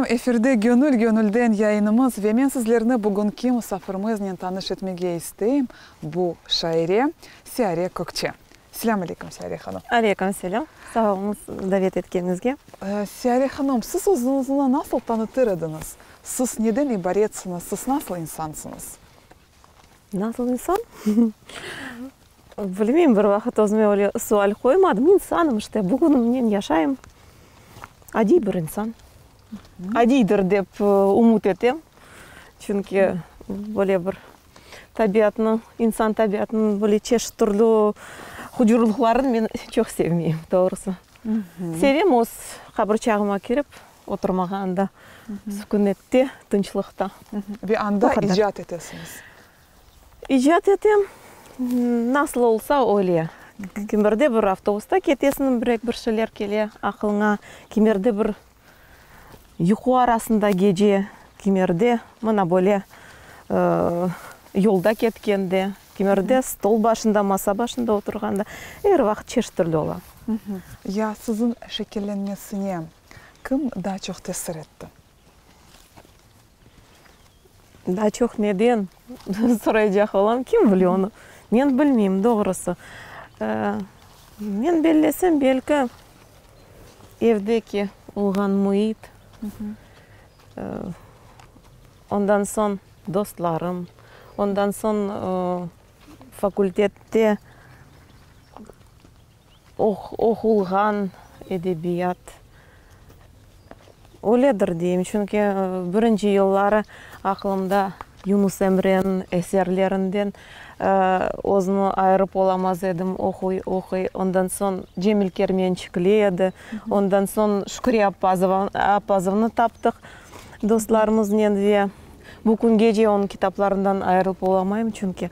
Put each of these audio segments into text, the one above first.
Efirde Gönül gönülden yayınımız ve men sizlerni bugünki musafirimiznen tanış etmege isteyim, bu şaire Siyare Kökçe. Selâm aleyküm, Siyare hanım. Aleyküm selâm. Sağ oluñız davet etkeniñizge. Siyare hanım, siz özüñizni nasıl tanıtır ediñiz? Siz neden ibaretsiñiz, siz nasıl insansıñız? Nasıl insan? Bilmeyim, bir vaqıt özüme öyle sual qoymadım. İnsanım işte, bugünimnen yaşayım. Adiy bir insan. Adiydir dep ümüt etem. Çünki böyle bir tabiatnıñ, insan tabiatınıñ böyle çeşit türlü hucurlıqlarını men çoq sevmeyim, doğrusı. Sevem öz qabırçağıma kirip oturmağa anda, sükünette, tınçlıqta. Ve anda icat etesiñiz? İcat etem. Nasıl olsa, öyle. Kimerde bir avtobusta ketesiñ, birek bir şeyler kele aqlıña, kimerde bir yuqu arasında gece, kimerde mına böyle yolda ketkende, kimerde stol başında, masa başında oturğanda, er vaqıt çeşit türlü ola. Ya siziñ şekillenmesine kim daa çoq tesir etti? Daa çoq neden soraycaq olam, kim bile onı? Men bilmeyim, doğrusı. Men bellesem, belki, evdeki olğan müit, ondan soñ dostlarım, ondan soñ fakultette Oqulğan edebiyat öyledir deyim, çünki birinci yılları aqlımda Yunus Emreniñ eserlerinden özüni ayırıp olamaz edim, oquy, oquy, ondan soñ Cemil Kermençikli edi, ondan soñ Şükriye Appazova, Appazovanı taptıq dostlarımıznen ve bu küngece onıñ kitaplarından ayırılıp olamayım, çünki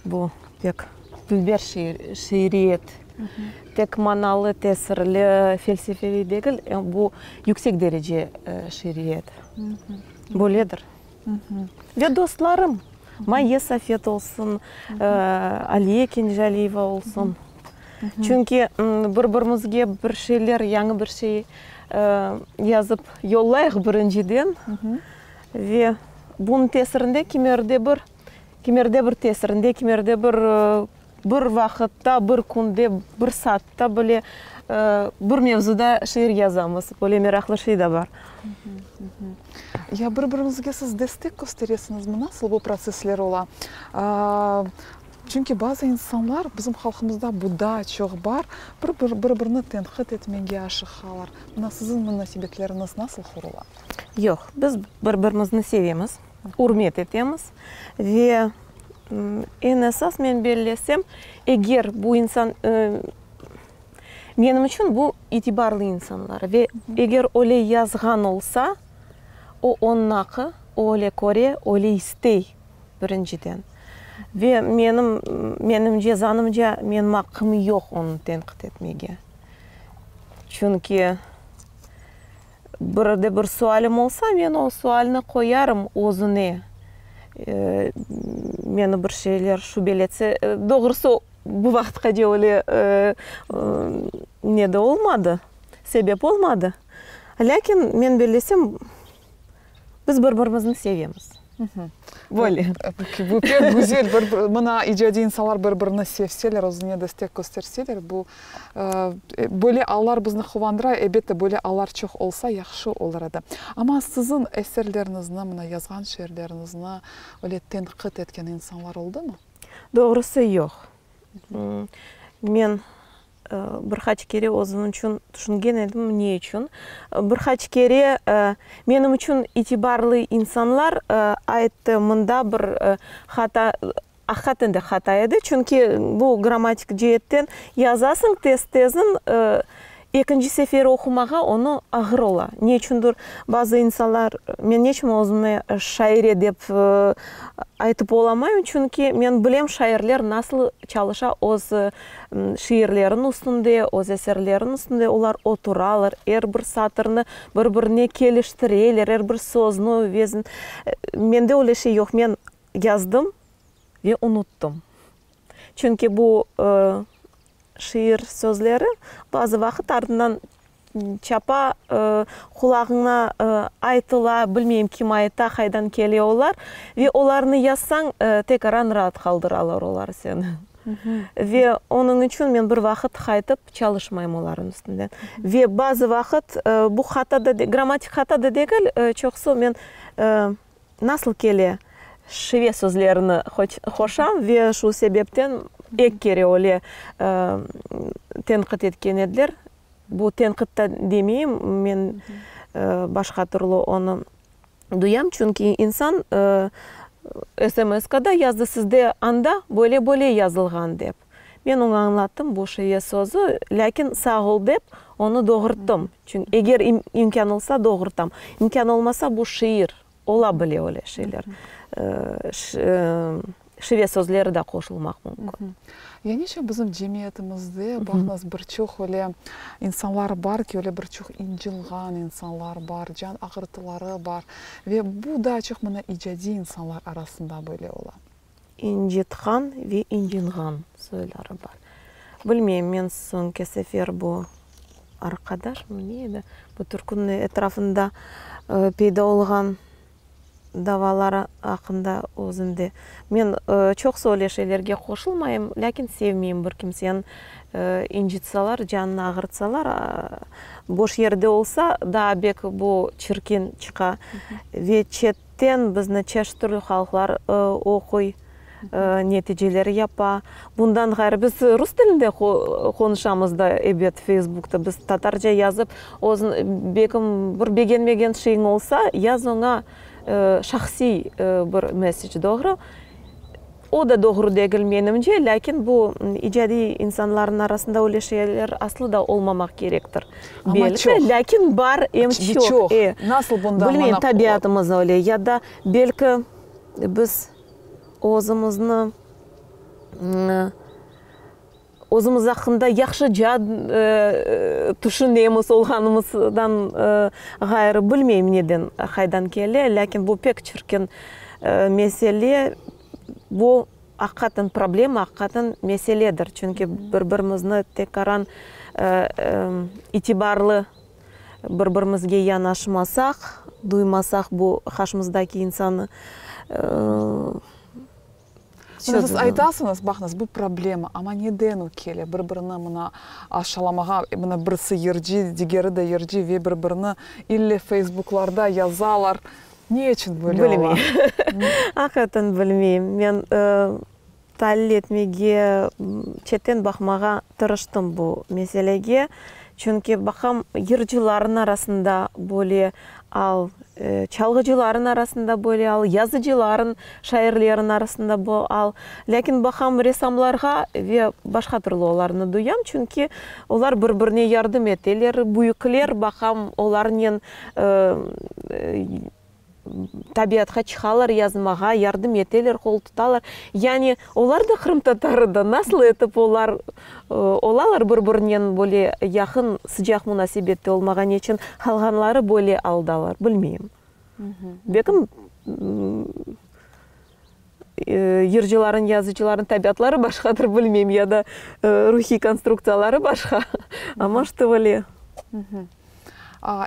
Bu pek dülber şiiriyet. Tek manalı, tesirli, felsefeviy degil, bu yüksek derece şiiriyet. Böyledir. Ve dostlarım, Maye Safet olsun, Aliye Kenjaliyeva olsun. Çünki bir-birimizge bir şeyler, yañı bir şey yazıp yollayıq birinciden. Ve bunıñ tesirinde kimerde bir Kimerde bir tesirinde, kimerde bir bir vaqıtta, bir künde, bir saatta bile bir mevzuda şiir yazamız. Böyle meraqlı şey de bar. Ya bir-biriñizge siz destek kösteresiñizmi? Nasıl bu protsessler ola? Çünki bazı insanlar, bizim halqımızda bu daa çoq bar, bir-birini tenqit etmege aşıqalar. Mına siziñ munasebetleriñiz nasıl qurula? Yoq, biz bir-birimizni sevemiz. Ürmet etemiz ve eñ esas men bellesem, eger bu insan, menim içün bu itibarlı insanlar ve eger öyle yazğan olsa, o onıñ aqı, o öyle köre, öyle istey, birinciden. Ve menim, menimce, zanımca, menim aqqım yoq onı tenqit etmege. Çünki. Bir de bir sualim olsa, men o sualni qoyarım özüne. Meni bir şeyler şübeletse, doğrusı, bu vaqıtqace öyle ne de olmadı, sebep olmadı. Lâkin men bellesem, biz bir-birimizni sevemiz. Böyle. Bu pek güzel. Mına icadiy insanlar bir-birini sevseler, özüne destek kösterseler, bu böyle allar bizni quvandıra. Elbette, böyle allar çoq olsa, yahşı olur edi. Amma siziñ eserleriñizni, mına yazğan şiirleriñizni öyle tenqit etken insanlar oldumı? Doğrusı, yoq. Men Bir qaç kere özüm içün tüşüngen edim, ne içün? Bir qaç kere menim içün itibarlı insanlar ayttı, mında bir hata, aqiqaten de hata edi, çünki bu grammatik ceetten yazasıñ tez-tezin, Ekinci sefer oqumağa onı ağır ola. Ne içündir bazı insanlar, men ne içün özüme şaire dep aytıp olamayım, çünki men bilem şairler nasıl çalışa öz şiirleriniñ üstünde, öz eserleriniñ üstünde, olar oturalar, er bir satırnı bir-birine keliştireler, er bir sözni, vezn. Mende öyle şey yoq, men yazdım ve unuttım. Çünki bu şiir sözleri bazı vaqıt ardından. çapa qulağıña aytıla, bilmeyim kim ayta, qaydan kele olar, ve olarnı yazsañ, tekaran raat qaldıralar olar seni. Ve onıñ içün men bir vaqıt qaytıp çalışmayım olarnıñ üstünden. Ve bazı vaqıt bu hata da, grammatik hata da degil, çoqusı men nasıl kele şive sözlerini qoşam ve şu sebepten eki kere öyle tenqit etken ediler. Bu tenqit da demeyim, men başqa türlü onı duyam, çünki insan SMS-kada yazdı, sizde anda böyle-böyle yazılğan dep. Men oña añlattım, bu şive sözü, lâkin sağ ol dep, onı doğurttım. Çünki eger imkân olsa, doğurtam. İmkân olmasa, bu şiir, ola bile öyle şeyler. Şive sözleri de qoşulmaq mümkün. Ya niçün bizim cemiyetimizde, baqıñız, bir çoq öyle insanlar bar ki, öyle bir çoq incınğan insanlar bar, can ağırtıları bar ve bu daa çoq mına icadiy insanlar arasında böyle ola. İncitqan ve incınğan soyları bar. Bilmeyim, men soñki sefer bu arqadaşmı, ne edi, bu türküniñ etrafında peyda olğan davaları aqqında özüm de. Men çoqsu öyle şeylerge qoşulmayım, lâkin sevmeyim bir kimseni incitsalar, canını ağırtsalar, boş yerde olsa, daa bek bu çirkin çıqa. Ve çetten bizni çeşit türlü halqlar oquy, neticeler yapa. Bundan ğayrı, biz rus tilinde qonuşamız da, ebet, Feysbukta. Biz tatarca yazıp, özüñ, belkim, bir begenmegen şeyiñ olsa, yaz oña şahsiy bir messec, doğru? O da doğru degil, menimce, lâkin bu icadiy insanlarnıñ arasında öyle şeyler aslı da olmamaq kerektir, belki, lâkin bar, em çoq. Nasıl bundan Bilmeyim, tabiatımız öyle, ya da, belki, biz özümizni özümiz aqqında yahşıca tüşünemiz olğanımızdan ğayrı, bilmeyim neden, qaydan kele, lâkin bu pek çirkin mesele, bu aqiqaten problema, aqiqaten meseledir, çünki bir-birimizni tekaran itibarlı Bir-birimizge yanaşmasaq, duymasaq bu qarşımızdaki insannı. Mına siz aytasıñız, baqıñız, bu problema, amma neden o kele, bir-birini mına aşalamağa, mına birisi yırcı, digeri de yırcı ve bir-birini ille feysbuklarda yazalar, ne içün böyle ola? Bilmeyim, aqiqaten bilmeyim. Men Talil etmege, çetten baqmağa tırıştım bu meselege. Çünki baqam, yırcılarnıñ arasında böyle al, çalğıcılarnıñ arasında böyle al, yazıcılarnıñ, şairlerniñ arasında bu al. Lâkin baqam, ressamlarğa ve başqa türlü olarnı duyam, çünki olar bir-birine yardım eteler, büyükler, baqam, olarnen Tabiatqa çıqalar, yazmağa yardım eteler, qol tutalar. Yani, olar da qırımtatarı da, nasıl etip olar olalar bir-birinen böyle yaqın, sıcaq munasebette olmağa, neçün qalğanları böyle aldalar, bilmeyim. Belkim, yırcıların, yazıcıların tabiatları başqadır, bilmeyim, ya da ruhiy konstruktsiyaları başqa, amma şto öyle.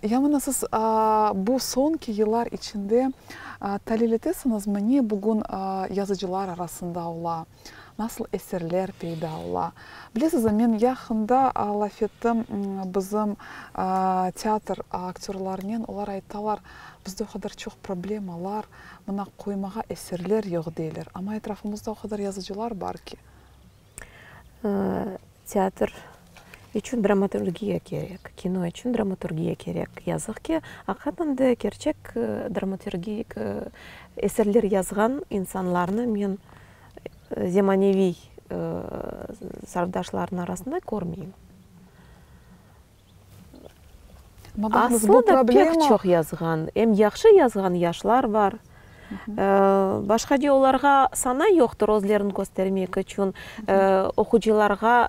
Ya mına siz bu soñki yıllar içinde talil etesiñizmi, ne bugün yazıcılar arasında ola, nasıl eserler peyda ola? Bilesizmi, men yaqında laf ettim bizim teatr aktörlarınen, olar aytalar, bizde o qadar çoq problemalar, mına qoymağa eserler yoq deyler, amma etrafımızda o qadar yazıcılar bar ki. Teatr içün dramaturgiya kerek, kino içün dramaturgiya kerek. Yazıq ki, aqiqaten de kerçek dramaturgik eserler yazğan insanlarnı men zemaneviy sarfdaşlarnıñ arasında körmeyim. Aslı da pek çoq yazğan, em yahşı yazğan yaşlar bar. Başqace olarğa sana yoqtır özlerini köstermek içün, oqucılarğa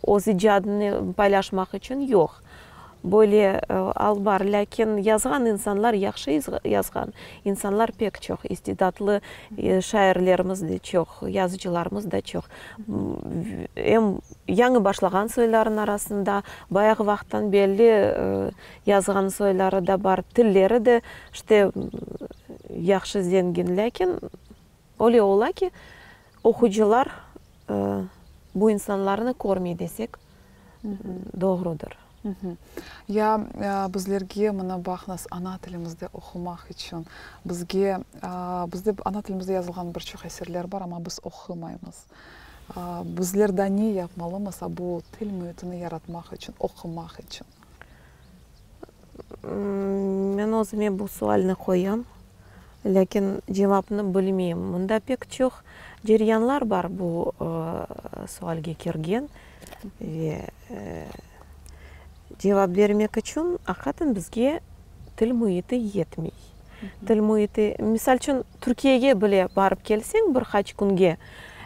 öz icadını paylaşmaq içün yoq. Böyle al bar, lâkin yazğan insanlar, yahşı yazğan insanlar pek çoq, istidatlı şairlerimiz de çoq, yazıcılarımız da çoq. Em yañı başlağan soylarnıñ arasında, bayağı vaqıttan berli yazğan soyları da bar, tilleri de işte yahşı zengin, lâkin öyle ola ki, oqucılar bu insanlarnı körmey desek, doğrudır. Ya bizlerge, mına baqıñız, ana tilimizde oqumaq içün bizge, bizde ana tilimizde yazılğan bir çoq eserler bar, amma biz oqumaymız. Bizler da ne yapmalımız bu til müitini yaratmaq içün, oqumaq içün? Men özüme bu sualni qoyam, lâkin cevapnı bilmeyim. Mında pek çoq ceryanlar bar bu sualge kirgen ve cevap bermek içün aqiqaten bizge til müiti yetmey. Til müiti, misal içün, Türkiyege bile barıp kelseñ bir qaç künge,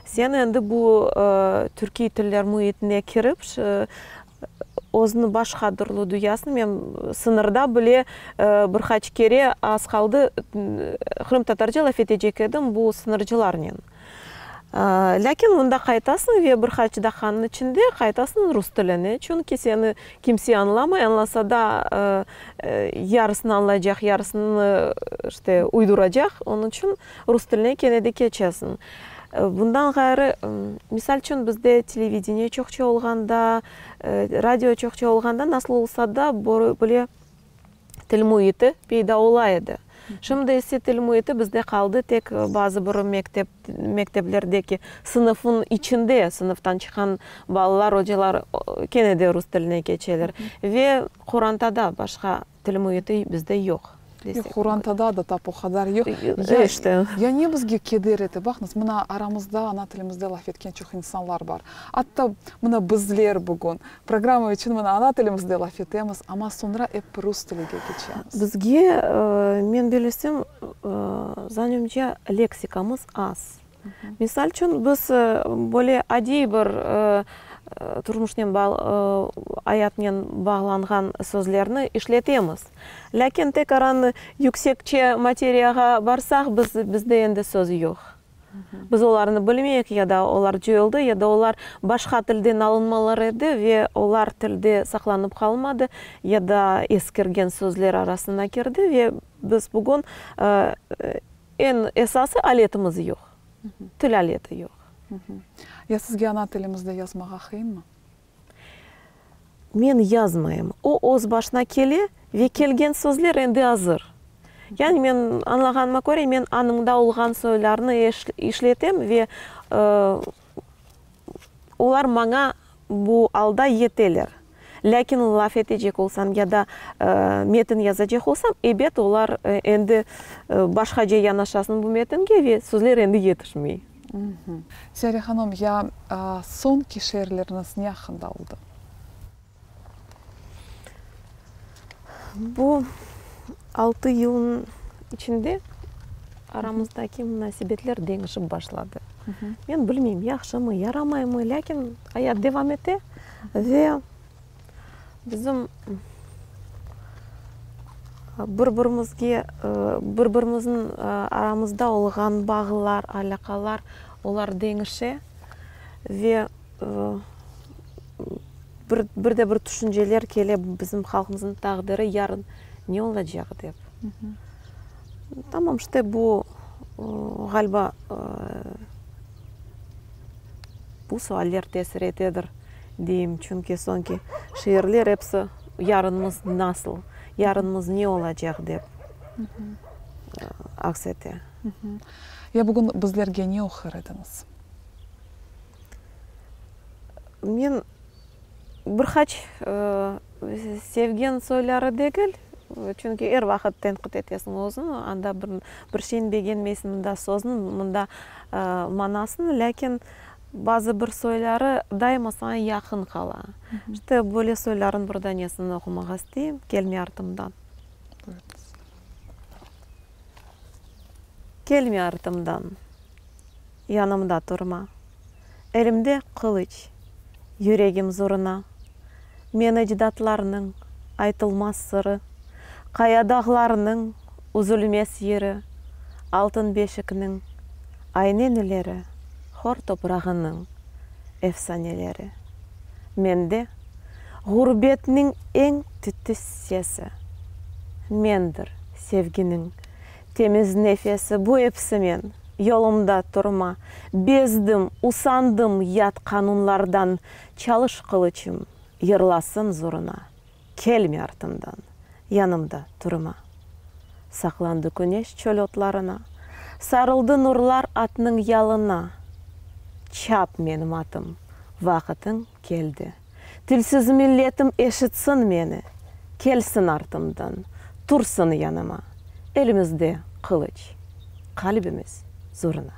sen endi bu türkiy tiller müitine kirip, Özüni başqa türlü duyasıñ. Men sıñırda bile bir qaç kere az qaldı qırımtatarca laf etecek edim bu sıñırcılarnen. Lâkin mında qaytasıñ ve bir qaç daqqanıñ içinde qaytasıñ rus tiline, çünki seni kimse añlamay, añlasa da yarısını añlaycaq, yarısını işte uyduracaq, onıñ içün rus tiline kene de keçesiñ. Bundan ğayrı, misal içün, bizde televideniye çoqça olğanda, radio çoqça olğanda, nasıl olsa da, böyle til müiti peyda ola edi. Şimdi ise til müiti bizde qaldı tek bazı bir mektep, mekteplerdeki sınıfıñ içinde, sınıftan çıqqan balalar, ocalar kene de rus tiline keçeler. Ve qorantada başqa Til müiti bizde yoq desek. Yoq, qorantada da tap o qadar yoq. Ya, işte. Ya ne bizge keder ete? Baqıñız, mına aramızda ana tilimizde laf etken çoq insanlar bar. Atta mına bizler bugün programma içün mına ana tilimizde laf etemiz, amma soñra ep rus tilige keçemiz. Bizge, men bilesem, zanımca, leksikamız az. Misal içün, biz böyle adiy bir turmuşnen ayatnen bağlanğan sözlerni işletemiz. Lâkin tekaran yüksekçe materiyağa barsaq, biz, bizde endi söz yoq. Biz olarnı bilmeyik, ya da olar coyuldı, ya da olar başqa tilden alınmalar edi ve olar tilde saqlanıp qalmadı, ya da eskirgen sözler arasına kirdi ve biz bugün Eñ esası aletimiz yoq. Til aleti yoq. Ya sizge ana tilimizde yazmağa qıyınmı? Men yazmayım. O öz başına kele ve kelgen sözler endi azır. Yani men añlağanıma köre, men añımda olğan soylarnı işletem ve olar maña bu alda yeteler. Lâkin laf etecek olsam ya da metin yazacaq olsam, ebet, olar endi başqaca yanaşasıñ bu metinge ve sözler endi yetişmey. Siyare hanım, ya soñki şiirleriñiz ne aqqında oldı? Bu altı yılnıñ içinde aramızdaki munasebetler deñişip başladı. Men bilmeyim, yahşımı, yaramaymı, lâkin ayat devam ete ve bizim bir-birimizge, bir-birimizniñ aramızda olğan bağlar, alâqalar, olar deñişe ve Bir, bir de bir tüşünceler kele, bizim halqımıznıñ taqdiri yarın ne olacaq dep. Tamam, işte bu, ğaliba, bu sualler tesir etedir, deyim, çünki soñki şiirler episi yarınımız nasıl, yarınımız ne olacaq dep aks ete. Ya bugün bizlerge ne oqur ediñiz? Men bir qaç sevgen soyları degil, çünki er vaqıt tenqit etesiñ özüni, anda bir bir şeyni begenmeysiñ, mında sözni, mında manasını, lâkin bazı bir soyları daima saña yaqın qala. İşte, böyle soylarnıñ bir danesini oqumağa isteyim, Kelme artımdan. Kelme artımdan. Yanımda turma. Elimde qılıç, yüregim zurna. Men ecdatlarnıñ. aytılmaz sırı, Qaya dağlarnıñ üzülmez yırı, Altın beşikniñ aynenileri, Hor toprağınıñ efsaneleri. Mende ğurbetniñ eñ titiz sesi, Mendir sevginiñ temiz nefesi, Bu episi men, yolumda turma, Bezdim, usandım yat qanunlardan, Çalış qılıçım, yırlasın zuruna, Kelme artımdan, yanımda turma. Saqlandı küneş çöl otlarına, Sarıldı nurlar atnıñ yalına. Çap, menim atım, vaqıtıñ keldi. Tilsiz milletim eşitsin meni, Kelsin artımdan, tursın yanıma. Elimizde qılıç, qalbimiz zurna.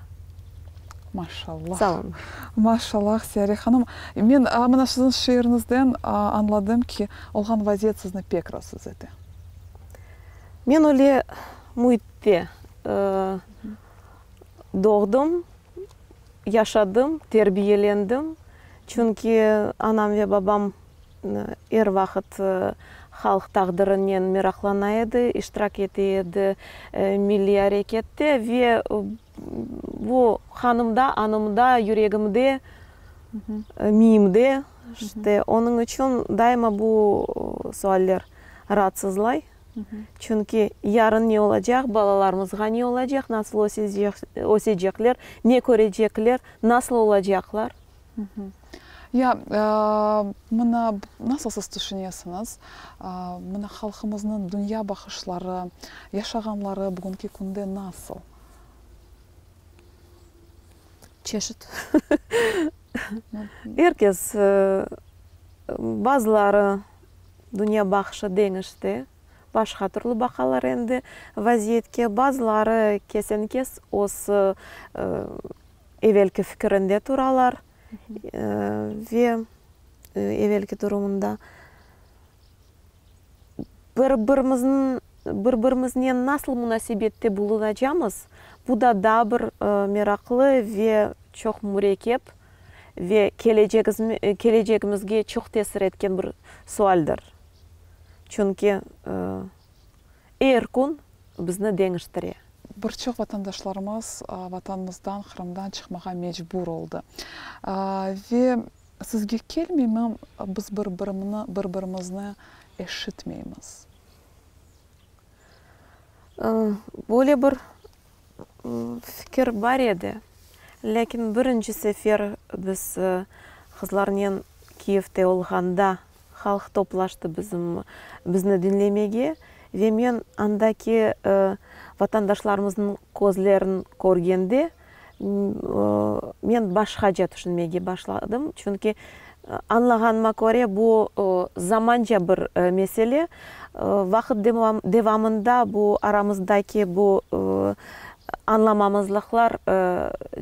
Maşallah. Sağ olun. Maşallah, Siyare hanım. Men mına siziñ şiiriñizden añladım ki, olğan vaziyet sizni pek ratsız ete. Men öyle müitte doğdım, yaşadım, terbiyelendim. Çünki anam ve babam er vaqıt halq taqdirinen meraqlana edi, iştirak ete edi milliy arekette ve Bu qanımda, añımda, yüregimde, miyimde, işte, onıñ içün daima bu sualler raatsızlay. Çünki yarın ne olacaq, balalarımızğa ne olacaq, nasıl ösecekler, ne körecekler, nasıl olacaqlar? Ya, mına, nasıl siz tüşünesiñiz, mına halqımıznıñ dünya baqışları, yaşağanları bugünki künde nasıl? Çeşit. Er kes, bazıları dünya baqışı deñişti, başqa türlü baqalar endi vaziyetke, bazıları kesen-kes öz evelki fikirinde turalar ve evelki durumında bir-birimizniñ, bir-birimiznen nasıl munasebette bulunacamız, bu da daa bir meraqlı ve çoq mürekkep ve kelecegimizge çoq tesir etken bir sualdir. Çünki er kün bizni deñiştire. Bir çoq vatandaşlarımız Vatanımızdan, Qırımdan çıqmağa mecbur oldı. Ve sizge kelmeymi, biz bir-birimni, bir-birimizni eşitmeymiz? Böyle bir fikir bar edi. Lâkin birinci sefer biz qızlarnen Kiyevde olğanda Halq toplaştı bizim, bizni diñlemege ve men andaki vatandaşlarımıznıñ közlerin körgende, men başqaca tüşünmege başladım. Çünki añlağanıma köre, bu zamanca bir mesele. Vaqıt devamında bu aramızdaki bu añlamamızlıqlar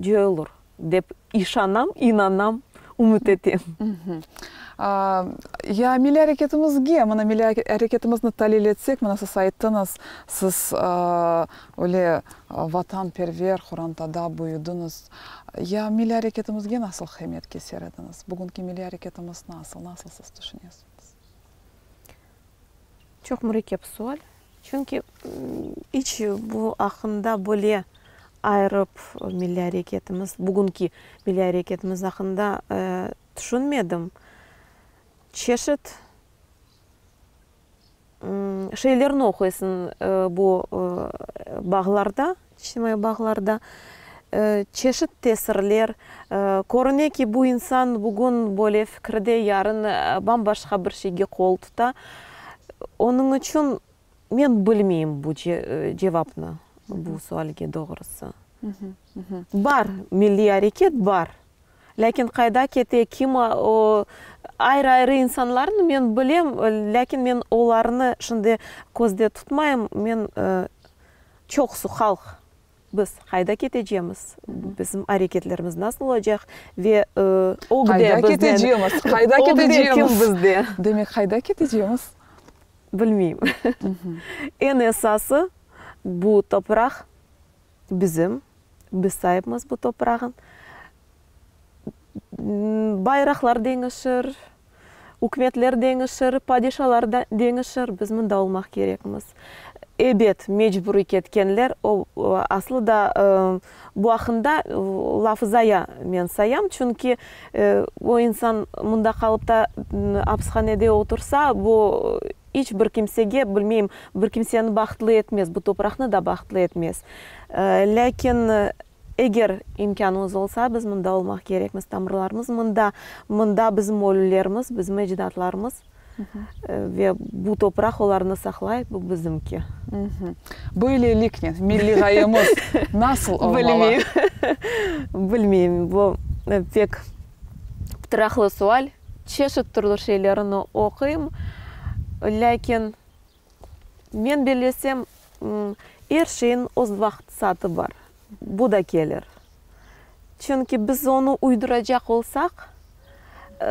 coyulır. Dep işanam, inanam, ümüt etem. Ya milliy areketimizge, mına milliy areketimizni talil etsek, mına siz ayttıñız, siz öyle vatanperver qorantada büyüdiñiz. Ya milliy areketimizge nasıl qıymet keser ediñiz? Bugünki milliy areketimiz nasıl, nasıl siz tüşünesiñiz? Çoq mürekkep sual. Çünki iç bu aqqında böyle ayırıp milliy areketimiz, bugünki milliy areketimiz aqqında tüşünmedim. Çeşit şeylerni oquysıñ bu bağlarda, içtimaiy bağlarda. Çeşit tesirler. Körüne ki, bu insan bugün böyle fikirde, yarın bam-başqa bir şeyge qol tuta. Onıñ içün men bilmeyim bu cevapnı, bu sualge doğrusı. Bar, milliy areket bar. Lâkin qayda kete, kim o, ayrı-ayrı insanlarnı men bilem, lâkin men olarnı şimdi közde tutmayım. Men çoqusı halq Biz qayda ketecemiz, bizim areketlerimiz nasıl olacaq ve ögde Qayda ketecemiz, qayda ketecemiz? Ögde kim bizde? Demek, qayda ketecemiz? Bilmeyim. Eñ esası, bu topraq bizim, biz saipmiz bu toprağın. Bayraqlar deñişir. Ükümetler deñişir, padişalar da deñişir, biz mında olmaq kerekmiz. Ebet, mecburiy ketkenler, o, aslı da bu aqqında laf zaya men sayam, çünki o insan mında qalıp da apishanede otursa, bu iç bir kimsege, bilmeyim, bir kimseni bahtlı etmez, bu topraqnı da bahtlı etmez. Lâkin eger imkânımız olsa, biz mında olmaq kerekmiz, tamırlarımız mında, mında bizim ölülerimiz, bizim ecdatlarımız. Ve bu topraq olarnı saqlay, bu bizimki. Böyleliknen, milliy ğayemiz nasıl olmalı? Bilmeyim. Bilmeyim, bu pek pıtraqlı sual. Çeşit türlü şeylerni oquyım, lâkin men bellesem, er şeyniñ öz vaqtı-saatı bar. Bu da kelir. Çünki biz onı uyduracaq olsaq,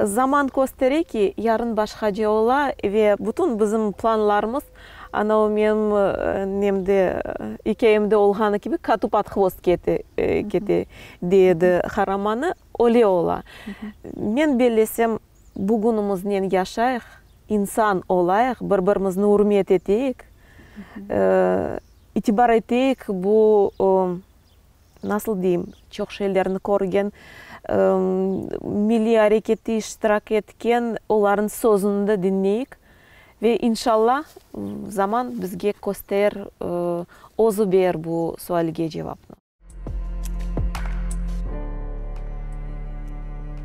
zaman köstere ki, yarın başqaca ola ve bütün bizim planlarımız, ana o menim nemde, ikâyemde olğanı kibi, kotu pod hvost kete, kete, dey edi qaramanı, öyle ola. Men bellesem, bugünimiznen yaşayıq, insan olayıq, bir-birimizni ürmet eteyik, itibar eteyik bu, nasıl deyim, çoq şeylerni körgen, milliy arekette iştirak etken, olarnıñ sözüni de diñleyik ve inşalla zaman bizge köster, özü ber bu sualge cevapnı.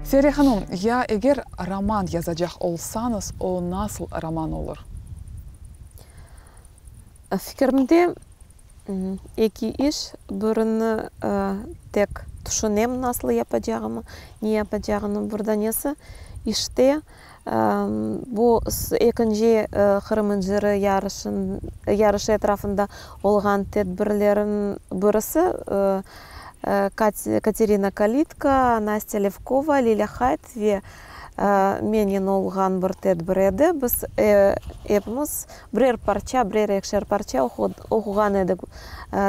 Seri hanım, ya eger roman yazacaq olsañız, o nasıl roman olur? Fikirimde eki iş, birini tek tüşünem nasıl yapacağımı, ne yapacağını, bir danesi işte bu ekinci Qırım inciri yarışı etrafında olğan tedbirlerniñ birisi, Katerina Kalitko, Nastya Levkova, Lilâ Hayt ve mennen olğan bir tedbir edi. Biz epimiz birer parça, birer ekişer parça oquğan edik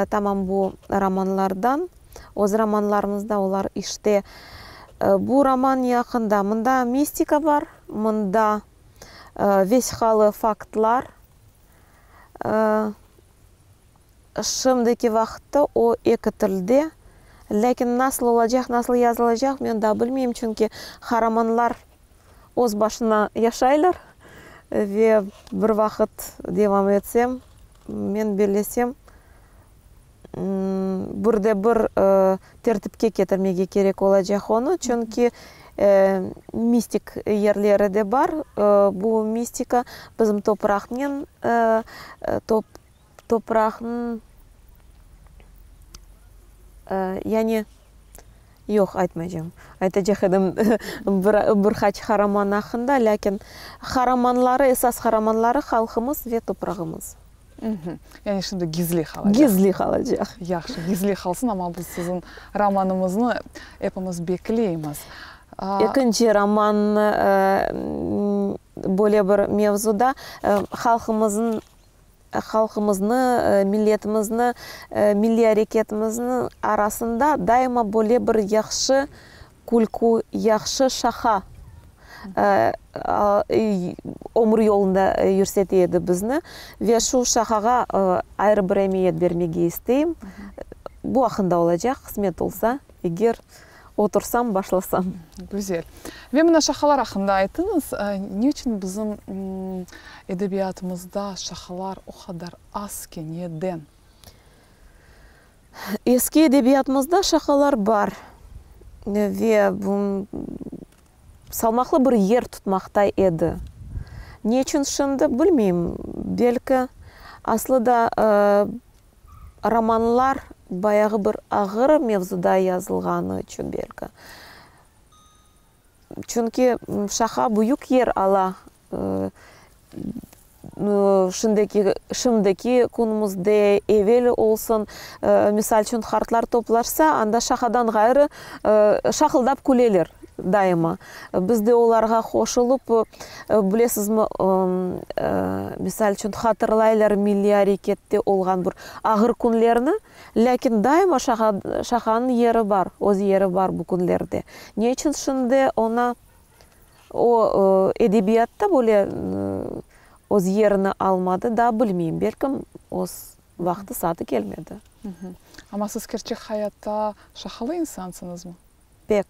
tamam bu romanlardan. Öz romanlarımızda olar işte. Bu roman ne aqqında? Mında mistika bar, mında vesiqalı faktlar. Şimdiki vaqıtta o eki tilde, lâkin nasıl olacaq, nasıl yazılacaq, men daa bilmeyim, çünki qaramanlar öz başına yaşaylar ve bir vaqıt devam etsem, men bellesem, bir de bir tertipke ketirmege kerek olacaq onı, çünki mistik yerleri de bar, bu mistika bizim topraqnen, Topraqnıñ, yani, yoq, aytmaycam. Aytacaq edim bir, bir qaç qaraman aqqında, lâkin qaramanları, esas qaramanları halqımız ve toprağımız. Yani şimdi gizli qalacaq. Gizli qalacaq. Yahşı, gizli qalsın, amma biz siziñ romanıñıznı epimiz bekleymiz. Ekinci roman böyle bir mevzuda halqımıznıñ Halqımıznı, milletimizni, milliy areketimizniñ arasında daima böyle bir yahşı külkü, yahşı şaqa ömür yolunda yürsete edi bizni. Ve şu şaqağa ayrı bir emiyet bermege isteyim. Bu aqqında olacaq, qısmet olsa, eger Otursam, başlasam. Güzel. Ve mına şahalar aqqında aytıñız. Ne içün bizim edebiyatımızda şahalar o qadar az ki, neden? Eski edebiyatımızda şahalar bar ve salmaqlı bir yer tutmaqta edi. Ne içün şimdi, bilmeyim. Belki, aslı da Romanlar bayağı bir ağır mevzuda yazılğanı içün belki. Çünki şaha büyük yer ala şimdiki, şimdiki künümizde, evel olsun. Misal içün, qartlar toplaşsa, anda şahadan ğayrı şaqıldap küleler daima. Biz de olarğa qoşulıp, bilesizmi, misal içün, hatırlaylar milliy arekette olğan bir ağır künlerni, lâkin daima şaqanıñ yeri bar, öz yeri bar bu künlerde. Ne içün şimdi oña. O, edebiyatta böyle öz yerini almadı, daa bilmeyim, belkim, öz vaqtı-saatı kelmedi. Amma siz kerçek hayatta şaqalı insansıñızmı? Pek.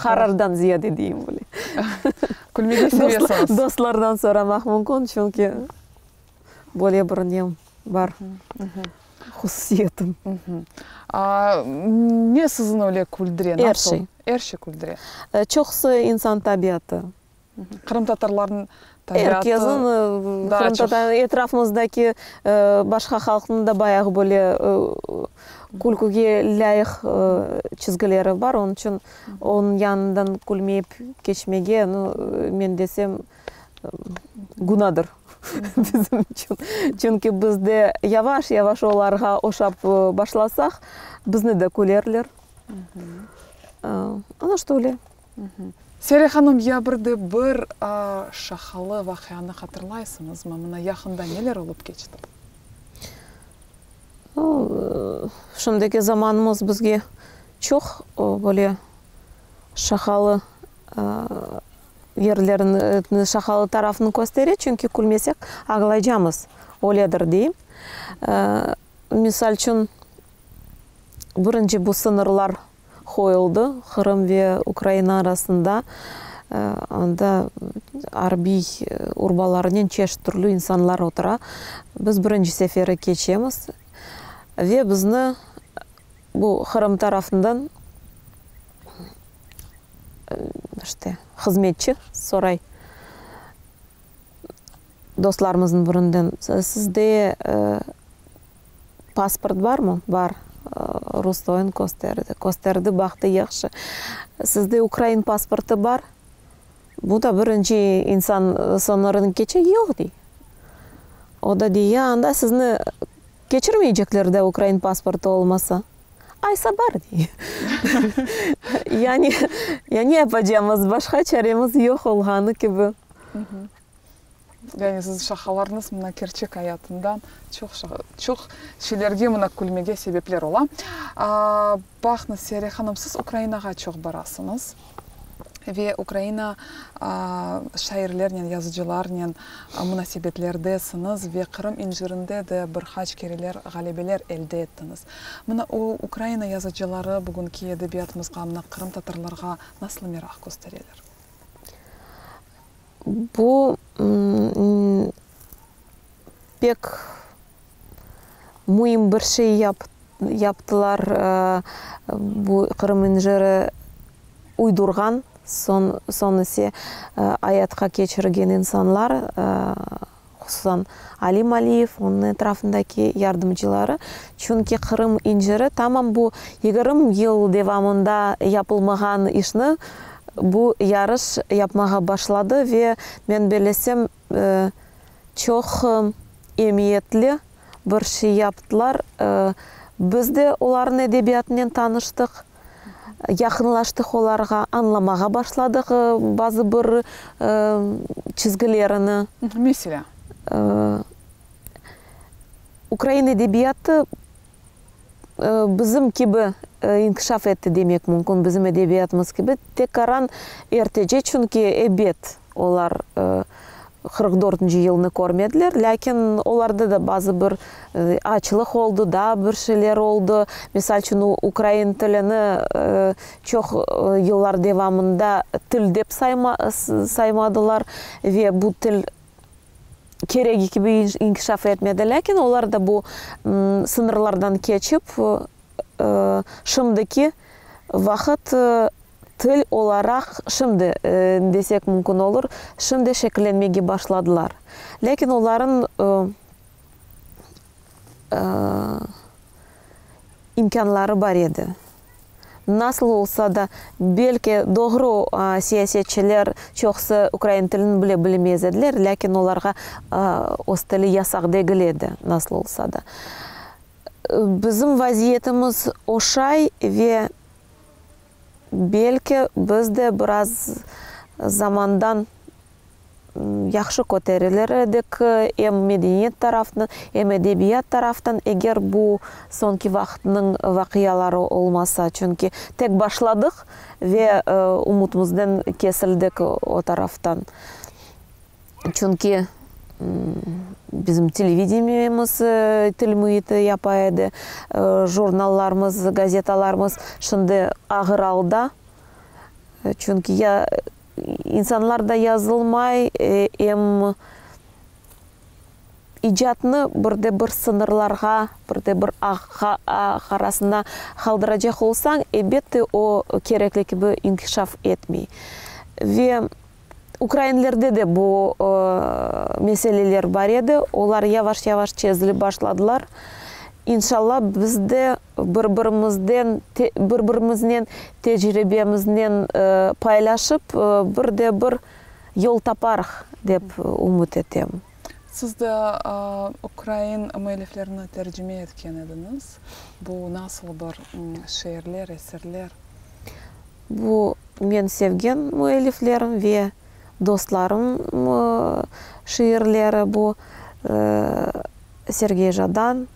Qarardan ziyade deyim bile. Külmege sevesiñiz. Dostlardan soramaq mümkün, çünki böyle bir nem bar, hususiyetim. Ne sizni öyle küldüre? Er şey. Er şey küldüre. Çoqusı insan tabiatı. Qırımtatarlarnıñ tabiatı. Er kesniñ, qırımtatar, etrafımızdaki başqa halqnıñ da bayağı böyle külküge lâyıq çizgileri bar. Onıñ içün onıñ yanından külmeyip keçmege, nu, men desem, günadır bizim içün. Çünki biz de yavaş-yavaş olarğa oşap başlasaq, bizni de külerler. Ana işte öyle. Sere hanım, ya bir de bir şahalı vaqianı hatırlaysıñızmı? Mına yaqında neler olıp keçti? Şimdiki zamanımız bizge çoq böyle şahalı yerlerini, şahalı tarafını köstere, çünki külmesek ağlaycamız, öyledir deyim. Misal içün, birinci bu sıñırlar qoyuldı Qırım ve Ukraina arasında. Anda arbiy urbalarınen çeşit türlü insanlar otura. Biz birinci seferi keçemiz ve bizni bu Qırım tarafından işte hızmetçi soray dostlarımıznıñ birinden, Sizde Pasport barmı? Bar. Rustoyın kösterdi. Kösterdi, baqtı, yahşı. Sizde ukrain pasportı bar? Bu da birinci insan sıñırını keçe, yoq, dey. O da dey, ya anda sizni keçirmeycekler de ukrain pasportı olmasa. Aysa bar, dey. Yani, ya ne yapacamız, başqa çaremiz yoq olğanı kibi. Yani siz şaqalarıñız mına kerçek ayatından çoq çoq şeylerge mına külmege sebepler ola. Baqıñız, Sere hanım, siz Ukrainağa çoq barasıñız ve Ukraina şairlernen, yazıcılarnen munasebetlerdesiñiz ve Qırım incirinde de bir qaç kereler ğalebeler elde ettiñiz. Mına o Ukraina yazıcıları bugünki edebiyatımızğa, mına qırımtatarlarğa nasıl meraq köstereler? Bu pek müim bir şey yaptılar, bu Qırım inciri uydurğan, soñ ise ayatqa keçirgen insanlar, hususan Alim Aliyev, onıñ etrafındaki yardımcıları. Çünki Qırım inciri tamam bu 20 yıl devamında yapılmağan işni Bu yarış yapmağa başladı ve men bellesem, çoq emiyetli bir şey yaptılar. Biz de olarnıñ edebiyatınen tanıştıq, yaqınlaştıq olarğa, añlamağa başladıq bazı bir çizgilerini. Meselâ? Ukrain edebiyatı Bizim kibi inkişaf etti demek mümkün, bizim edebiyatımız kibi, tekaran ertece, çünki, ebet, olar 44 dörtünci yılnı körmediler, lâkin olarda da bazı bir açlıq oldı, daa bir şeyler oldı. Misal içün, ukrain tilini çoq yıllar devamında til dep saymadılar ve bu til keregi kibi inkişaf etmedi, lâkin olar da bu sıñırlardan keçip, şimdiki vaqıt til olaraq, şimdi desek mümkün olur, şimdi şekillenmege başladılar. Lâkin olarıñ imkânları bar edi. Nasıl olsa da, belki, doğru, siyasetçiler çoqusı ukrain tilini bile bilmez ediler, lâkin olarğa öz tili yasaq degil edi, nasıl olsa da. Bizim vaziyetimiz oşay ve, belki, biz de biraz zamandan. yahşı köterilir edik, em medeniyet taraftan, em edebiyat taraftan, eger bu soñki vaqıtnıñ vaqiaları olmasa, çünki tek başladıq ve ümütimizden kesildik o taraftan. Çünki bizim televideniyemiz til müiti yapa edi, jurnallarımız, gazetalarımız şimdi ağır alda, çünki ya insanlar da yazılmay, em icatnı bir de bir sıñırlarğa, bir de bir ağ arasında qaldıracaq olsañ, elbette, o kerekli kibi inkişaf etmey. Ve Ukrainlerde de bu meseleler bar edi, olar yavaş-yavaş çezilip başladılar. İnşallah, biz de bir-birimizden, bir-birimiznen tecribemiznen paylaşıp, bir de bir yol taparıq, dep ümüt etem. Siz de ukrain müelliflerini tercime etken ediñiz. Bu nasıl bir şiirler, eserler? Bu men sevgen müelliflerim ve dostlarım şiirleri bu, Sergey Jadan,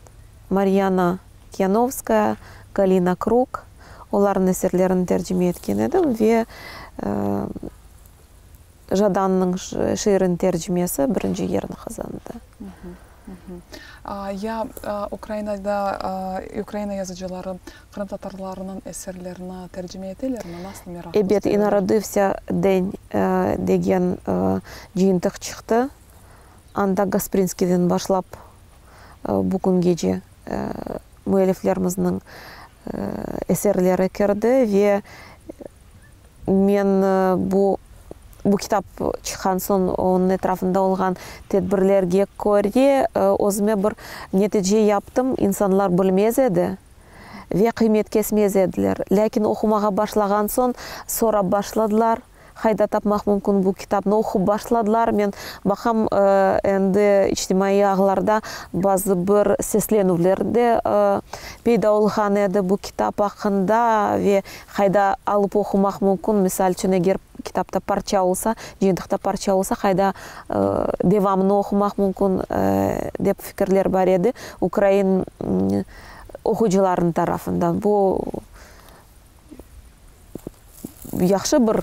Maryana Kyanovskaya, Galina Kruk, olarnıñ eserlerini tercime etken edim ve Jadannıñ şiiriniñ tercimesi birinci yerni qazandı. Ya Ukrainada Ukraina yazıcıları qırımtatarlarınıñ eserlerini tercime etelermi? Nasıl meraq Ebet, köstereler? İnarodivsâ den degen cıyıntıq çıqtı. Anda Gasprinskiyden başlap bu küngece müelliflerimizniñ eserleri kirdi ve Men bu bu kitap çıqqan soñ onıñ etrafında olğan tedbirlerge köre özüme bir netice yaptım, insanlar bilmez edi ve qıymet kesmez ediler. Lâkin oqumağa başlağan soñ sorap başladılar, qayda tapmaq mümkün bu kitapnı, oqup başladılar. Men baqam, endi içtimaiy ağlarda bazı bir seslenüvler de peyda olğan edi bu kitap aqqında ve Qayda alıp oqumaq mümkün, misal içün, eger kitapta parça olsa, cıyıntıqta parça olsa, qayda devamını oqumaq mümkün, dep fikirler bar edi ukrain oquyıcılarınıñ tarafından. Bu yahşı bir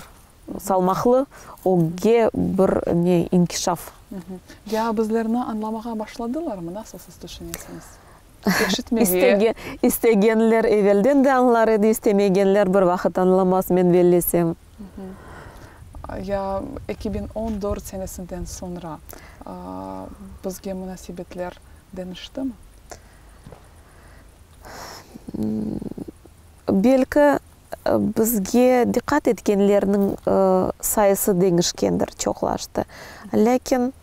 salmaqlı ögge bir ne inkişaf. Ya bizlerni añlamağa başladılarmı? Nasıl siz tüşünesiñiz? Eşitmege. İstegenler evelden de añlar edi, istemegenler bir vaqıt añlamaz, men bellesem. Ya 2014 senesinden soñra bizge munasebetler deñiştimi? Belki, bizge diqqat etkenlerniñ sayısı deñişkendir, çoqlaştı. Lâkin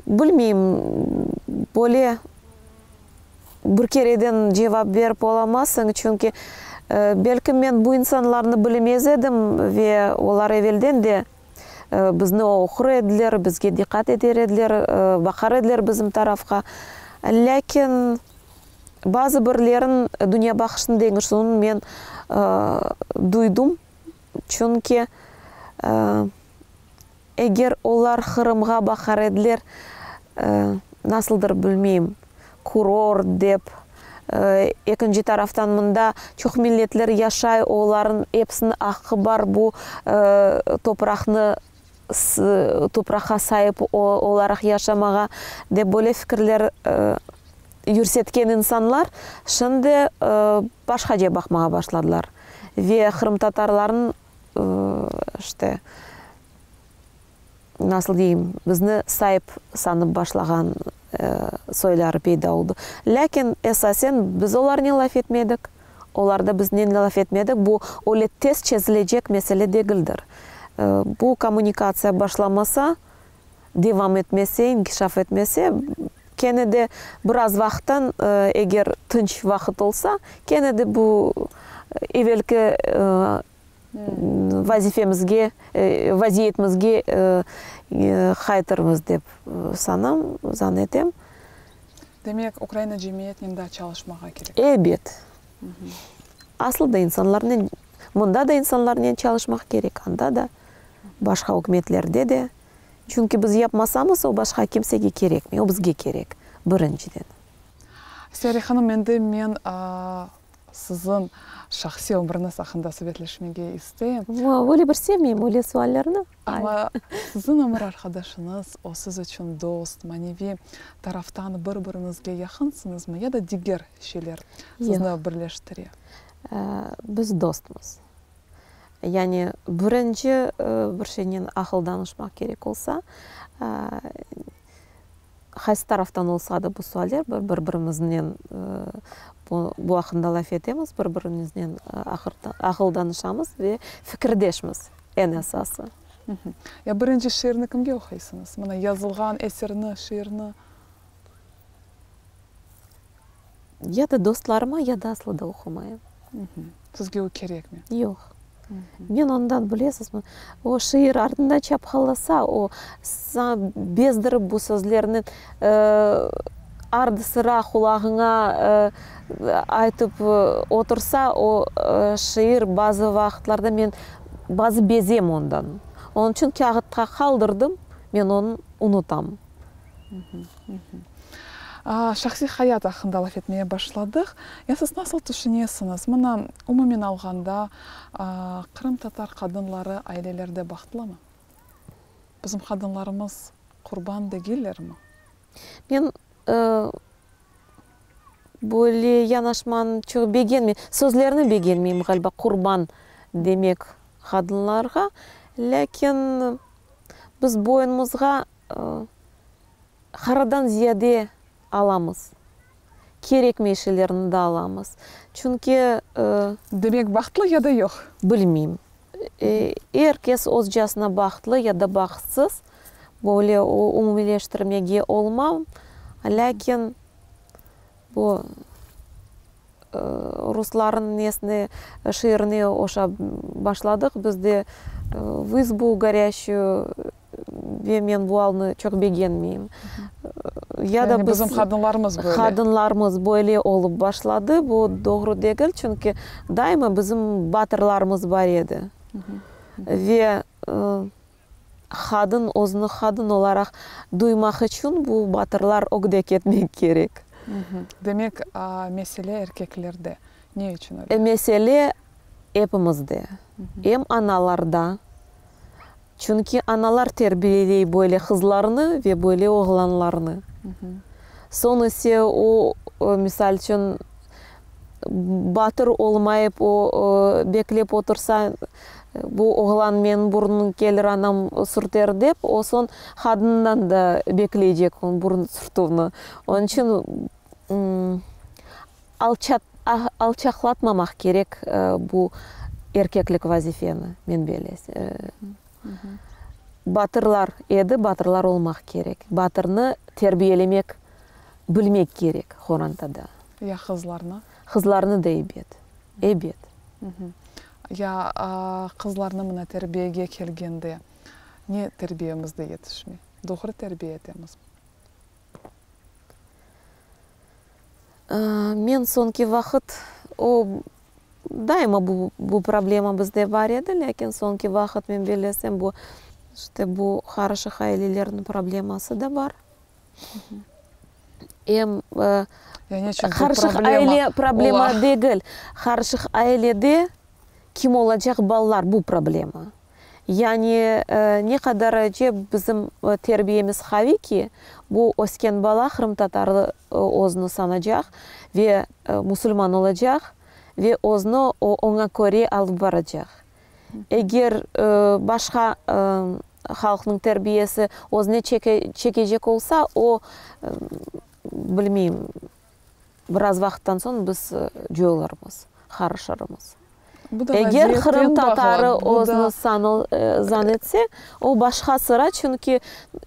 Bilmeyim, böyle bir kereden cevap berip olamazsıñ, çünki belki men bu insanlarnı bilmez edim ve olar evelden de bizni oqur ediler, bizge diqqat eter ediler, baqar ediler bizim tarafqa. Lâkin bazı birlerin dünyabaqışını deñişüvini men duydum, çünki Eger olar Qırımğa baqar ediler, nasıldır bilmeyim, kurort dep, ekinci taraftan mında çoq milletler yaşay, olarnıñ episiniñ aqqı bar bu topraqnı, topraqqa saip olaraq yaşamağa dep böyle fikirler yürsetken insanlar şimdi başqaca baqmağa başladılar ve qırımtatarlarnıñ işte, nasıl deyim, bizni saip sanıp başlağan soyları peyda oldı. Lâkin esasen biz olarnen laf etmedik, olar da biznen laf etmedi. Bu öyle tez çezilecek mesele degildir. Bu kommunikatsiya başlamasa, devam etmese, inkişaf etmese, kene de biraz vaqıttan, eger tınç vaqıt olsa, kene de bu evelki vazifemizge, vaziyetimizge qaytırmız dep sanam, zan etem. Demek, Ukraina cemiyetnen daa çalışmağa kerek. Ebet. Aslı da insanlarnen, mında da insanlarnen çalışmaq kerek, anda da, başqa ükümetlerde de. Çünki biz yapmasamız, o başqa kimsege kerekmey, o bizge kerek, birinciden. Sere hanım, endi men siziñ şahsiy ömrüñiz aqqında subetleşmege isteyim. Öyle bir sevmeyim öyle suallerni. Amma siziñ ömür arqadaşıñız, o siz içün dost, maneviy taraftan bir-biriñizge yaqınsıñızmı ya da diger şeyler sizni birleştire? Biz dostmız. Yani birinci bir şeynen aqıl danışmaq kerek olsa, qaysı taraftan olsa da bu sualler, bir-birimiznen bu aqqında laf etemiz, bir-birimiznen aqıl danışamız ve fikirdeşmiz, eñ esası. Ya birinci şiirni kimge oquysıñız? Mına yazılğan eserni, şiirni? Ya da dostlarıma, ya da aslı da oqumayım. Sizge o kerekmi? Yoq. Men ondan, bilesizmi, o şiir artında çapqalasa, o saña bezdirip bu sözlerni ardı-sıra qulağıña aytıp otursa, o şiir bazı vaqıtlarda men bazı bezem ondan. Onıñ içün kâğıtqa qaldırdım, men onı unutam. Şahsiy hayat aqqında laf etmeye başladıq. Ya siz nasıl tüşünesiñiz, mına, umumen alğanda, qırımtatar qadınları ailelerde bahtlımı? Bizim qadınlarımız qurban degillermi? Men böyle yanaşmanı çoq begenmeyim. Sözlerni begenmeyim, ğaliba, qurban demek qadınlarğa. Lâkin biz boyunımızğa Qaradan ziyade alamız. Kerekmey şeylerni de alamız. Çünki. Demek, bahtlı ya da yoq? Bilmeyim. Er kes özcasına bahtlı ya da bahtsız. Böyle umumiyleştirmege olmam. Lâkin bu Ruslarnıñ nesine, şiirine oşap başladıq. Biz de v izbu gorâşçuyu ve men bu alnı çoq begenmeyim. Ya da bizim qadınlarımız böyle. Qadınlarımız böyle olıp başladı. Bu doğru degil, çünki daima bizim batırlarımız bar edi. Ve qadın özüni qadın olaraq duymaq içün bu batırlar ögde ketmek kerek. Demek, mesele erkeklerde. Ne içün öyle? Mesele epimizde. Em analarda, çünki analar terbiyeley böyle qızlarnı ve böyle oğlanlarnı. Soñ ise o, misal içün, batır olmayıp, o, beklep otursa, bu oğlan menim burnumnı kelir anam sürter dep, o soñ qadından da bekleycek onıñ burun sürtüvni. Onıñ içün alçaqlatmamaq kerek bu erkeklik vazifeni, men bellesem. Batırlar edi, batırlar olmaq kerek. Batırnı terbiyelemek bilmek kerek qorantada. Ya qızlarnı? Qızlarnı da ebet, ebet. Ya qızlarnı mına terbiyege kelgende, ne terbiyemizde yetişmey? Doğru terbiye etemizmi? Men soñki vaqıt, o, daima bu, bu problema bizde bar edi, lâkin soñki vaqıt, men bellesem, bu, işte, bu qarışıq ailelerniñ probleması da bar. Em qarışıq aile problema degil, qarışıq ailede kim olacaq balalar, bu problema. Yani ne qadar acep bizim terbiyemiz qaviy ki, bu ösken bala qırımtatarlı özüni sanacaq ve musulman olacaq ve özüni oña köre alıp baracaq. Eger başqa halqnıñ terbiyesi özüne çekecek olsa, o, bilmeyim, biraz vaqıttan soñ biz coyulırmız, qarışırmız. Eger qırımtatarı özüni zan etse, o başqa sıra, çünki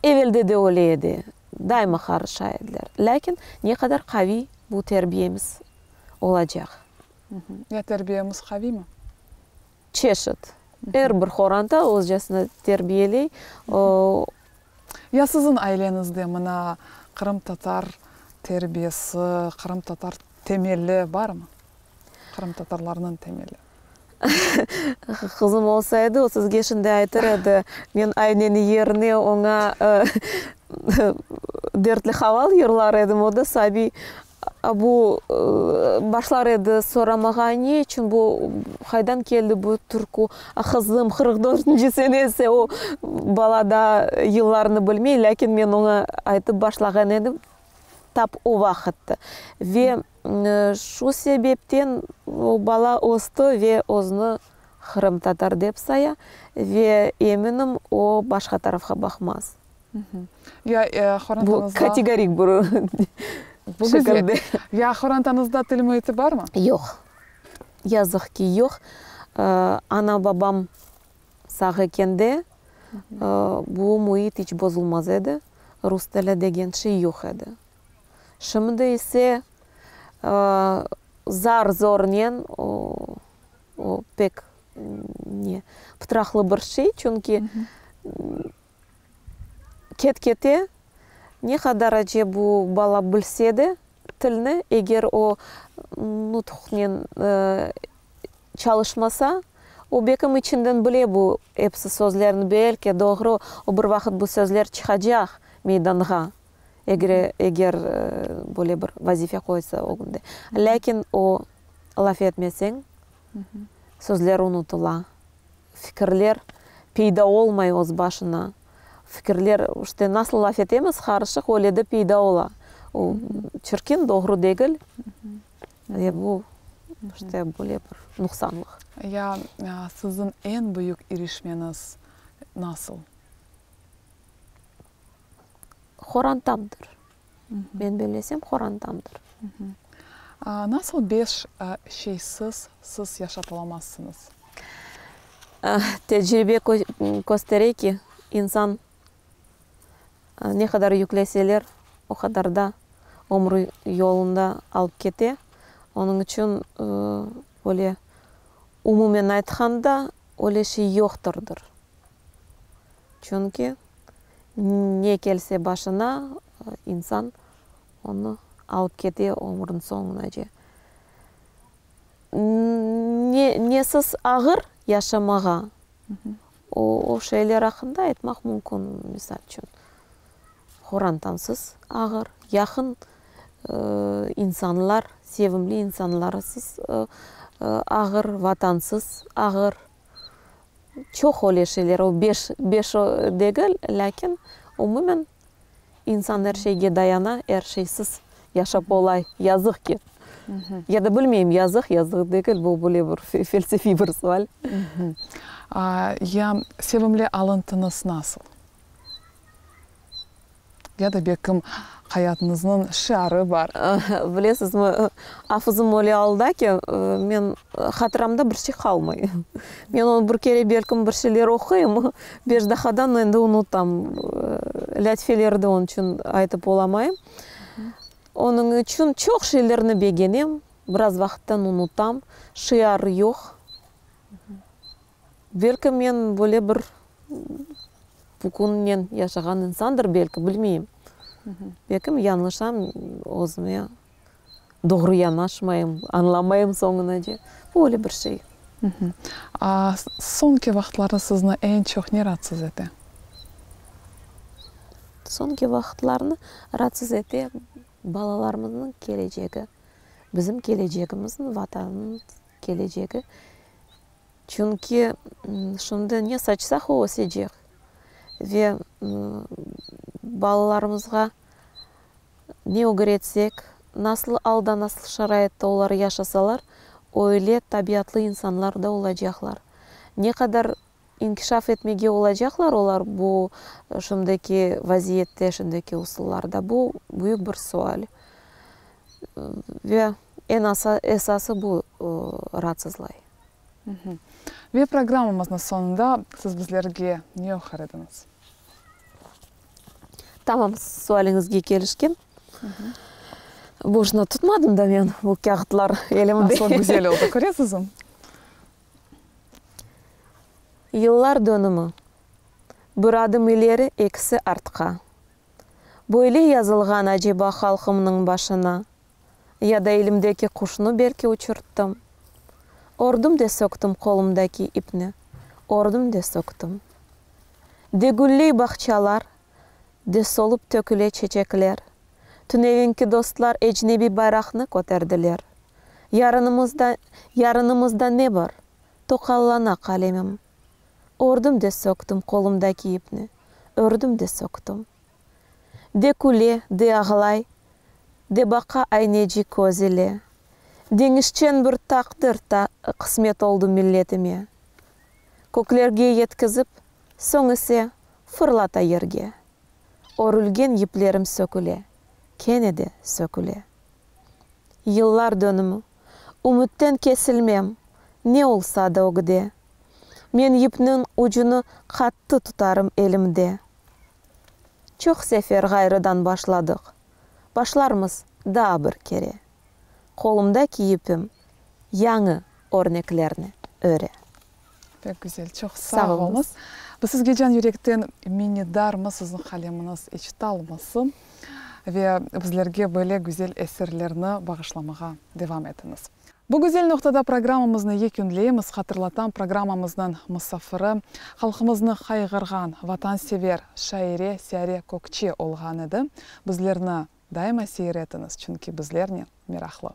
evelde de öyle edi, daima qarışa ediler. Lâkin ne qadar qaviy bu terbiyemiz olacaq. Ya terbiyemiz qaviymi? Çeşit. Er bir qoranta özcesine terbiyeley. O. Ya siziñ aileñizde mına qırımtatar terbiyesi, qırımtatar temeli barmı? Qırımtatarlarnıñ temeli. Qızım olsa edi, o sizge şimdi aytır edi, men ayneni yerine oña dertli haval yırlar edim, o da sabiy bu başlar edi soramağa, ne içün bu, qaydan keldi bu türkü, qızım, 44-nci senesi, o bala daa yıllarnı bilmey, lâkin men oña aytıp başlağan edim. Tap o vaqıtta. Ve şu sebepten o bala östi ve özüni qırımtatar dep saya ve eminim, o başqa tarafqa baqmaz. Ya Bu kategorik bir şekilde. Ya qorantañızda til müiti barmı? Yoq. Yazıq ki, yoq. Ana-babam Sağ ekende, bu müit iç bozulmaz edi, rus tili degen şey yoq edi. Şimdi ise zar-zornen, o pek ne, pıtraqlı bir şey, çünki Ket-kete, ne qadar ace bu bala bilse de tilni, eger o nutqnen çalışmasa, o bekim içinden bile bu episi sözlerni, belki, doğru, o bir vaqıt bu sözler çıqacaq meydanğa, eger, eger böyle bir vazife qoysa ögünde. Lâkin o laf etmeseñ, sözler unutıla. Fikirler peyda olmay öz başına. Fikirler, işte, nasıl laf etemiz, qarışıq, öyle de peyda ola. O, çirkin, doğru degil. Ve bu, işte, böyle bir nuqsanlıq. Ya siziñ eñ büyük irişmeñiz nasıl? Qorantamdır. Men bellesem, qorantamdır. Nasıl beş şeysiz siz yaşap olamazsıñız? Tecribe köstere ki, insan ne qadar yükleseler, o qadar da ömrü yolunda alıp kete. Onıñ içün böyle umumen aytqanda, öyle şey yoqtırdır. Çünki ne kelse başına, insan onı alıp kete ömrüniñ soñunace. Ne, nesiz ağır yaşamağa, o, o şeyler aqqında aytmaq mümkün, misal içün, qorantansız ağır, yaqın insanlar, sevimli insanlarsız ağır, vatansız ağır. Çoq öyle şeyler, o beş, beş degil, lâkin umumen insan er şeyge dayana, er şeysiz yaşap olay, yazıq ki. Ya da bilmeyim, yazıq, yazıq degil, bu böyle bir felsefiy bir sual. Ya sevimli alıntıñız nasıl? Ya da belkim hayatıñıznıñ şiarı bar? Bilesizmi, afızım öyle alda ki, men hatıramda bir şey qalmay. Men onı bir kere belkim bir şeyler oquyım, beş daqqadan endi unutam. Lâtifeleri de onıñ içün aytıp olamayım. Onıñ içün çoq şeylerni begenem, biraz vaqıttan unutam. Şiar yoq. Belki men böyle bir bugünnen yaşağan insandır, belki, bilmeyim. Belkim yañlışam, özüme doğru yanaşmayım, añlamayım soñunace. Bu öyle bir şey. Soñki vaqıtlarda sizni eñ çoq ne raatsız ete? Soñki vaqıtlarnı raatsız ete balalarımıznıñ kelecegi, bizim kelecegimizniñ, Vatannıñ kelecegi. Çünki şimdi ne saçsaq, o ösecek. Ve balalarımızğa ne ögretsek, nasıl alda, nasıl şaraitta olar yaşasalar, öyle tabiatlı insanlar da olacaqlar. Ne qadar inkişaf etmege olacaqlar olar bu şimdiki vaziyette, şimdiki usullarda, bu büyük bir sual. Ve eñ esası bu raatsızlay. Ve programmamıznıñ soñunda siz bizlerge ne oqur ediñiz? Tamam, sualiñizge kelişken. Boşuna tutmadım da men bu kâğıtlar elimde. Nasıl güzel oldı, köresizmi? Yıllar dönümi. Bir adım ileri, ekisi artqa. Böyle yazılğan aceba halqımnıñ başına? Ya da elimdeki quşnı belki uçurttım? Ördüm de söktüm qolumdaki ipni, Ördüm de söktüm. De gülley bağçalar, de solıp töküle çeçekler. Tünevinki dostlar ecnebiy bayraqnı köterdiler. Yarınımızda, yarınımızda ne bar? Toqallana qalemim. Ördüm de söktüm qolumdaki ipni, Ördüm de söktüm. De küle, de ağlay, de baqa ayneci köz ile. Deñişçen bir taqdir ta qısmet oldı milletime. Köklerge yetkizip, soñ ise fırlata yerge. Örülgen yiplerim söküle, kene de söküle. Yıllar dönümi, ümütten kesilmem, ne olsa da ögde. Men yipniñ ucunı qattı tutarım elimde. Çoq sefer ğayrıdan başladıq, başlarmız daa bir kere. Qolumdaki yipim yañı örneklerni öre. Pek güzel, çoq sağ oluñız. Biz sizge can yürekten minnetdarmız, siziñ qalemiñiz iç talmasın ve bizlerge böyle güzel eserlerni bağışlamağa devam etiñiz. Bu güzel noqtada programmamıznı yekünleymiz. Hatırlatam, programmamıznıñ musafiri, halqımıznı qayğırğan vatansever şaire Siyare Kökçe olğan edi. Bizlerni daima seyir etiñiz, çünki bizlernen meraqlı.